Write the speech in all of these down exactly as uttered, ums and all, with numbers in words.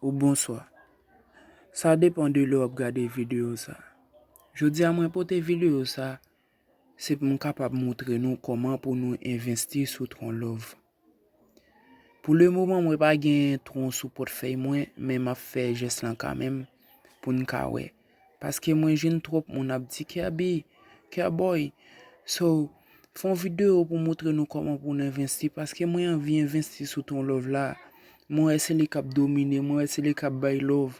ou bonswa. Sa depann de lè w ap gade videyo sa. Jodi a mwen pote videyo sa, se pou m kapab montre nou kòman pou nou envesti sou Tron Love. Pou le moman, mwen pa gen Tron sou pòtfèy mwen, men m ap fè jès lan kanmenm pou n ka wè. Paske mwen jwenn twòp moun ap di, "Kerby, Kerboy, so, fè yon videyo pou montre nou kòman pou nou envesti, paske mwen anvi envesti sou Tron Love la. Mwen wè se li k ap domine, mwen wè se li k ap bay love.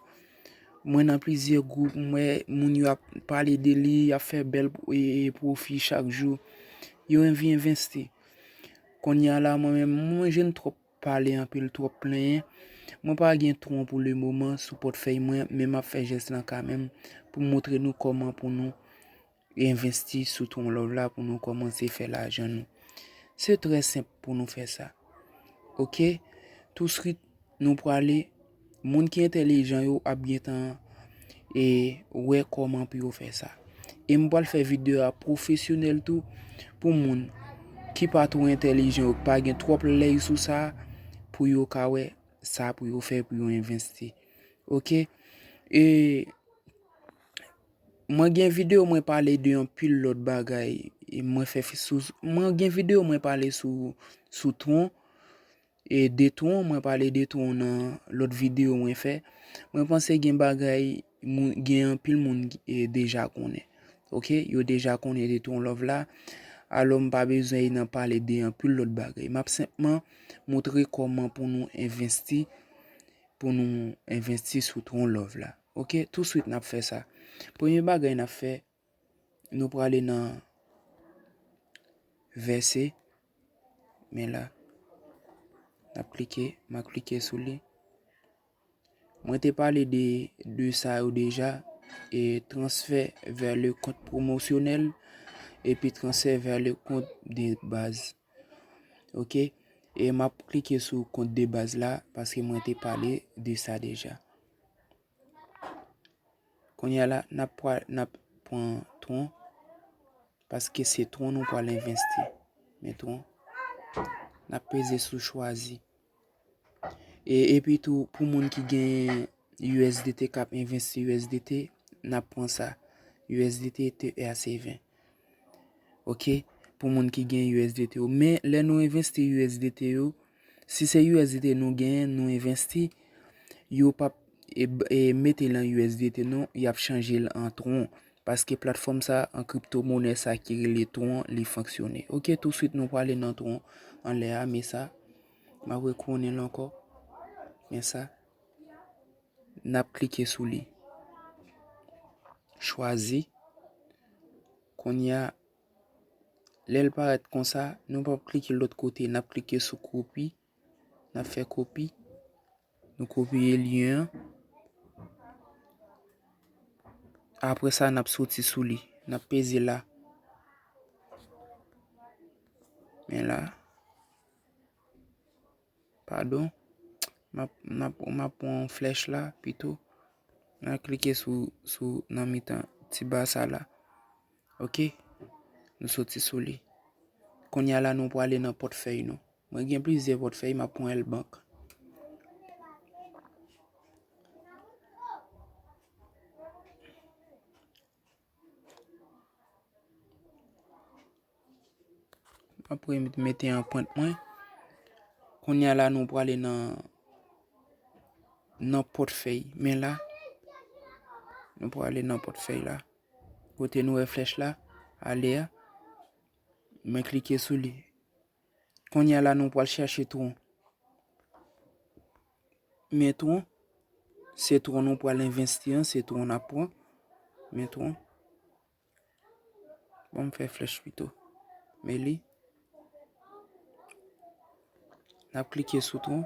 Mwen nan plizyè gwoup, mwen wè moun yo ap pale de li, y ap fè bèl, e, e, pwofi chak jou. Yo anvi envesti." Kounye a la, mwen menm, mwen jwenn twòp pale anpil, twòp plenyen. Mwen pa gen Tron pou le moman sou pòtfèy mwen, men m ap fè jès lan kanmenm pou m montre nou kòman pou nou envesti sou Tron Love la, pou nou kòmanse fè lajan nou. Se trè senp pou nou fè sa. Oke? Touswit, nou prale, moun ki entèlijan yo ap gentan e wè kòman pou yo fè sa. E m pral fè videyo a pwofesyonèl tou pou moun ki pa twò entèlijan, yo pa gen twòp lèy sou sa, pou yo ka wè sa pou yo fè pou yo envesti. Oke? E mwen gen videyo mwen pale de anpil lòt bagay. E mwen fè fi-, sou, mwen gen videyo mwen pale sou, sou Tron. E de Tron, mwen pale de Tron nan lòt videyo mwen fè. Mwen panse gen bagay, moun, gen anpil moun, e, deja konnen. Oke? Yo deja konnen de Tron Love la. Alò, m pa bezwen nan pale de anpil lòt bagay. M ap senpman montre kòman pou nou envesti, pou nou envesti sou Tron Love la. Oke? Touswit, n ap fè sa. Premye bagay n ap fè, nou prale nan vèse. Men la, n ap klike, m ap klike sou li. Mwen te pale de, de sa yo deja, e transfè vè le kont pwomosyonèl, epi transfè vè le kont de baz. Oke? E m ap klike sou kont de baz la, paske mwen te pale de sa deja. Kounye a la, n ap pra-, n ap pran Tron, paske se Tron nou pral envesti. Men Tron, n ap peze sou chwazi. E, epi tou, pou moun ki gen U S D T k ap envesti U S D T, n ap pran sa. U S D T T R C ven. Oke? Pou moun ki gen U S D T yo. Men, lè nou envesti U S D T yo, si se U S D T nou genyen, nou envesti, yo p ap, e, e, mete l an U S D T non, y ap chanje l an Tron. Paske platfòm sa, an kriptomonè sa ki rele Tron, li fonksyone. Oke, touswit nou prale nan Tron anlè a, men sa. M ap retounen l ankò. Men sa. N ap klike sou li. Chwazi. Kounye a, lè l parèt konsa, nou p ap klike lòt kote, n ap klike sou kopi. N ap fè kopi. Nou kopye lyen an. Apre sa, n ap soti sou li. N ap peze la. Men la. Padon. M ap, m ap, m ap pran flèch la pito. N a klike sou, sou nan mitan ti ba sa la. Oke. Nou soti sou li. Kounye a la, nou prale nan pòtfèy nou. Mwen gen plizyè pòtfèy, m ap pran L Bank. M ap re-, mete anprent mwen. Kounye a la, nou prale nan, nan pòtfèy. Men la, nou prale nan pòtfèy la. Kote nou wè flèch la, ale a. Mwen klike sou li. Kounye a la, nou pral chèche Tron. Men Tron, se Tron nou pral envesti an, se Tron n ap pran. Men Tron. Bon, m fè flèch pito. Men li. N ap klike sou Tron.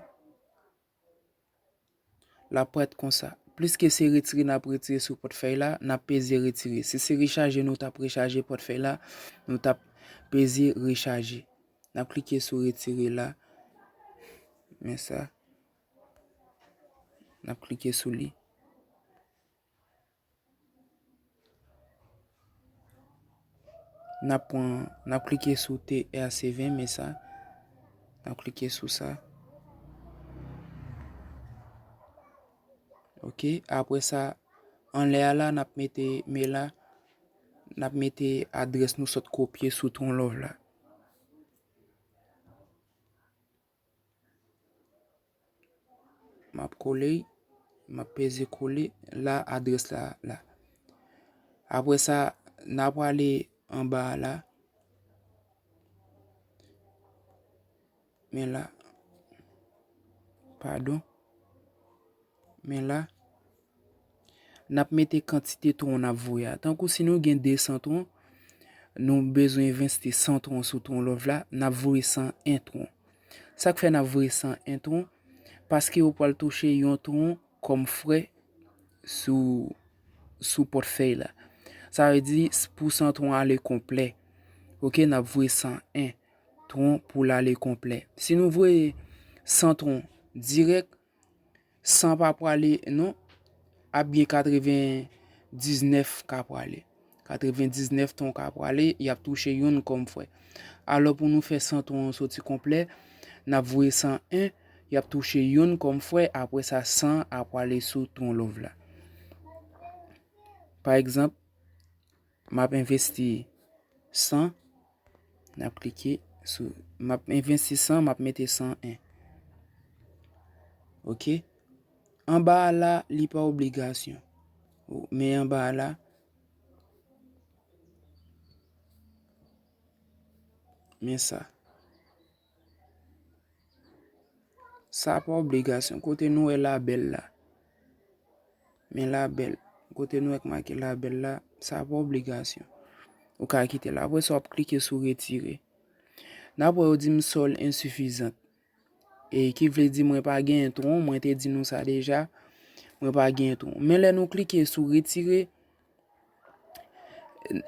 L ap parèt konsa. Pliske se retire n ap retire sou pòtfèy la, n ap peze retire. Si se rechaje nou t ap rechaje pòtfèy la, nou t ap peze rechaje. N ap klike sou retire la. Men sa. N ap klike sou li. N ap pran, n ap klike sou T R C ven, men sa. N ap klike sou sa. Ok, apre sa, anlè a la, n ap mete, men la, n ap mete adrès nou sot kopye sou Ton Love la. M ap kole, m ap peze kole, la, adrès la, la. Apre sa, n a prale anba a la. Men la. Padon. Men la. N ap mete kantite tron n ap voye a. Tankou si nou gen de san tron, nou bezwen envesti san tron sou Ton Love la, n ap voye san en tron. Sa k fè n ap voye san en tron? Paske ou pral touche yon tron kòm frè sou, sou pòtfèy la. Sa vle di, s- pou san tron ale konplè. Ok, n ap voye san en tron pou l ale konplè. Si nou voye san tron dirèk, san pa prale, non, ap gen katrevendiznèf ka prale. Katrevendiznèf tron ka prale, y ap touche youn kòm frè. Alò, pou nou fè san tron an soti konplè, n ap voye san en, y ap touche youn kòm frè, apre sa, san ap prale sou Ton Love la. Pa egzanp, m ap envesti san, n ap klike sou, m ap envesti san, m ap mete san en. Ok? Anba a la, li pa obligasyon. Ou- Men anba a la, men sa. Sa pa obligasyon. Kote nou wè labèl la. Men labèl. Kote nou wè k make labèl la, sa pa obligasyon. Ou ka kite l. Apre sa, w ap klike sou retire. N ap wè yo di m solde insuffisant. E ki vle di mwen pa genyen tron, mwen te di nou sa deja. Mwen pa genyen tron. Men lè nou klike sou retire,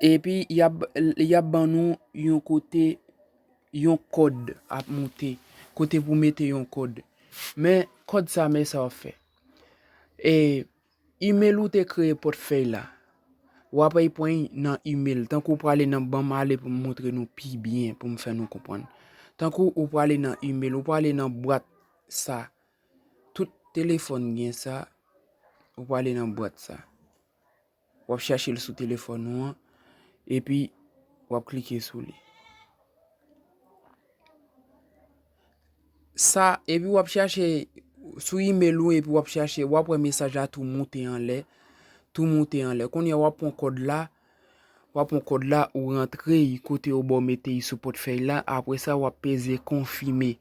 epi y ap, y ap ban nou yon kote, yon kòd ap moute. Kote pou mete yon kòd. Men kòd sa, men sa w ap fè. E email ou te kreye pòtfèy la. W ap al pran nan email. Tankou w prale nan, ban m ale pou m montre nou pi byen, pou m fè nou konprann. Tankou ou prale nan email, ou prale nan bwat sa. Tout telefòn gen sa, ou prale nan bwat sa. W ap chache l sou telefòn ou an, epi w ap klike sou li. Sa, epi w ap chache sou email ou, epi w ap chache, w ap wè mesaj la tou moute anlè, tou moute anlè. Kounye a, w ap pran kòd la, w ap pran kòd la, ou rantre y kote yo ba w mete y sou pòtfèy la, apre sa, w ap peze konfime.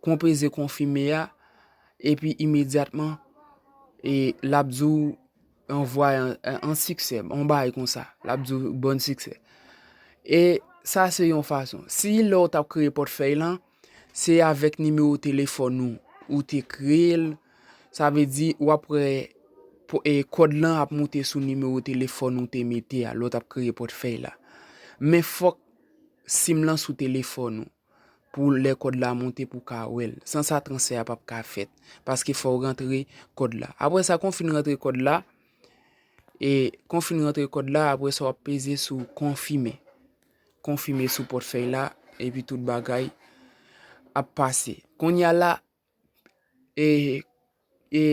Kon peze konfime a, epi imedyatman, e l ap di w anvwaye an, an, an siksè, yon bagay konsa. L ap di w bòn siksè. E sa se yon fason. Si lè w t ap kreye pòtfèy lan, se avèk nimewo telefòn ou, ou te kreye l, sa vle di w ap wè po- e kòd lan ap moute sou nimewo telefòn ou te mete a lè w t ap kreye pòtfèy la. Men fòk sim lan sou telefòn ou pou lè kòd la monte pou w ka wè l. San sa, transfè a p ap ka fèt, paske fò w rantre kòd la. Apre sa, kon w fin rantre kòd la, e kon w fin rantre kòd la, apre sa, w ap peze sou konfime. Konfime sou pòtfèy la, epi tout bagay ap pase. Kounye a la, e, e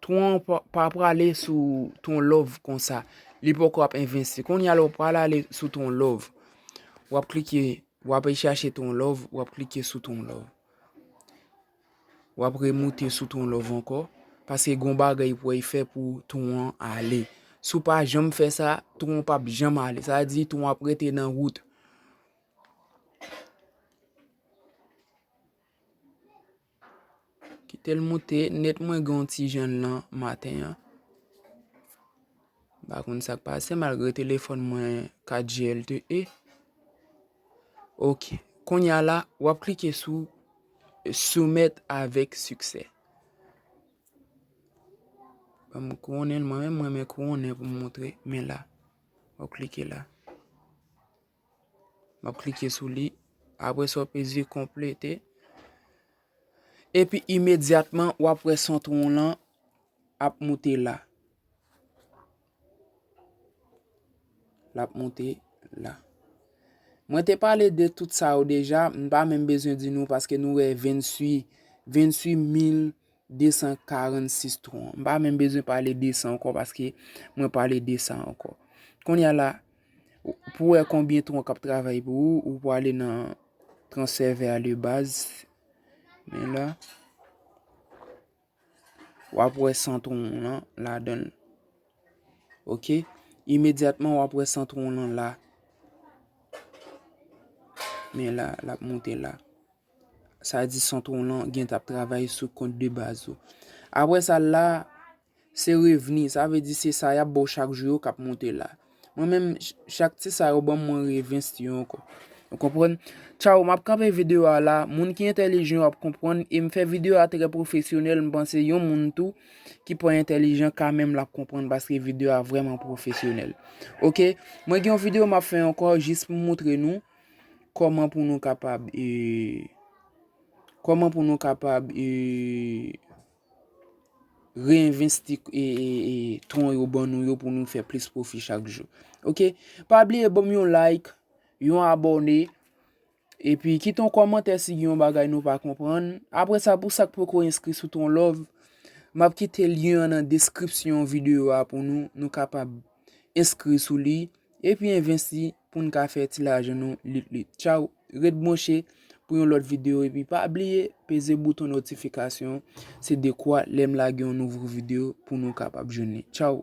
tron an pa, pa prale sou Ton Love konsa. Li poko ap envesti. Kounye a la, w pral ale sou Ton Love. W ap klike, w ap al chache Ton Love, w ap klike sou Ton Love. W ap remoute sou Ton Love ankò, paske gon bagay pou w fè pou tron an ale. Si w pa janm fè sa, tron an p ap janm ale. Sa vle di tron an ap rete nan wout. Kite l moute nèt, mwen gen yon ti jèn lan maten an. M pa konn sa k pase, malgre telefòn mwen kat G L T E. Ok. Kounye a la, w ap klike sou Soumettre avec succès. Ban m kouwonnen l, mwen menm, mwen renmen kouwonnen pou m montre. Men la. W ap klike la. M ap klike sou li. Apre sa, w peze konplete. Epi imedyatman, w ap wè san tron lan ap moute la. L ap moute la. Mwen te pale de tout sa yo deja, m pa menm bezwen di nou paske nou wè venntuit, venntuit mil de san karannsis tron. M pa menm bezwen pale de san ankò paske mwen pale de sa ankò. Kounye a la, pou wè konbyen tron k ap travay pou ou, ou pou ale nan transfer vers le base. Men la, w ap wè san tron lan ladan l. Ok? Imedyatman, w ap wè san tron lan la. Men la, l ap monte la. Sa di san tron lan gen t ap travay sou kont de baz ou. Apre sa la, se revni. Sa vle di se sa y ap ba w chak jou yo k ap monte la. Mwen menm, ch- chak ti sa yo ban m, mwen reinvesti yo ankò. Ou konprann? Tchaw, m ap kanpe videyo a la. Moun ki entèlijan yo ap konprann. E m fè videyo a trè pwofesyonèl. M panse yon moun tou ki pa entèlijan kanmenm l ap konprann paske videyo a vrèman pwofesyonèl. Ok? Mwen gen yon videyo m ap fè ankò jis pou m montre nou kòman pou nou kapab e, kòman pou nou kapab e, reinvesti e, e, e, tron yo ban nou yo pou nou fè plis pwofi chak jou. Ok? Pa bliye ban m yon like, yon abòne, epi kite yon kòmantè si gen yon bagay nou pa konprann. Apre sa, pou sa k poko enskri sou Tron Love, m ap kite lyen an nan deskripsyon videyo a pou nou, nou kapab enskri sou li, epi envesti pou n ka fè ti lajan nou lit lit. Tchaw, ret branche pou yon lòt videyo, epi pa bliye peze bouton notifikasyon, se dekwa lè m lage yon nouvo videyo pou nou kapab jwenn li. Tchaw.